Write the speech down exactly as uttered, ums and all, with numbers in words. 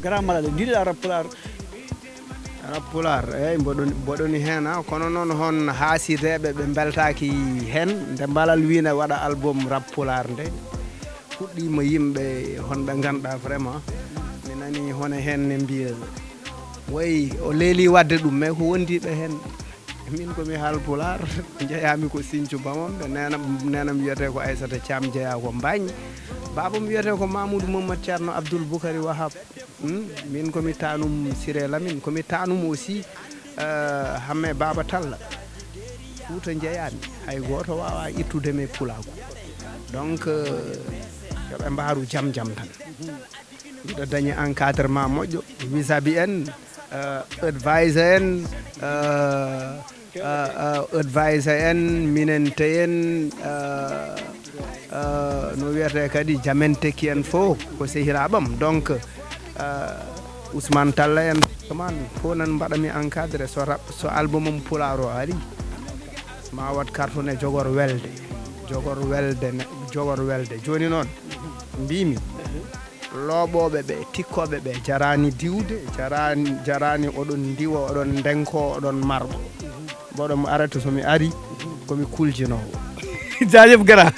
Grand Malal, ndiɗa rap pulaar. Rap pulaar, eyyi, mboɗon mboɗoni heen ha, kono noon hon haasideeɓe ɓe mbeltaaki heen nde Malal wiina waɗa album rap pulaar nde, fuɗɗiima yimɓe honɓe ngannduɗaa vraiment, mi nani hone heen ne mbiya, wayi o leeli waɗde ɗum, mais ko wondiiɓe heen. Min komi haalpulaar, njeyaami ko Sinthiou Bamam, ɓe neenam neenam wiyetee ko Aissata Thiam, jeyaa ko Mbaañ. Baabam wiyetee ko Mamoudou Mamadou Thierno Abdoul Boukary Wahab. Hmm, min komi taanum Siré Lamine, komi taanum aussi, euh, Hamme Baba Talla. Fuuta njeyaami, hay gooto waawaa ittude mi pulaaku. Donc, euh, yo ɓe mbaaru jam jam tan. Mbiɗo dañi encadrement moƴƴo vis-à-vis en, euh, advisor en, euh, euh, euh, advisor en, minente en, euh, euh, no wiyetee kadi jamente ki en fof ko sehiraaɓam. Donc, euh, Ousmane Talla en, Ousmane fof nan mbaɗa mi encadré, so rap, so album am pulaar o ari, ma wat carton e jogor welde, jogor welde, ne- jogor welde. Jooni noon, mbimi, looɓooɓe ɓe, tikkooɓe ɓe, jaraani diwde, jaraani, jaraani oɗon ndiwa, oɗon ndenko, oɗon marɓo. Mboɗo mo arata so mi ari, komi kuljinoowo. Jaajëf grand.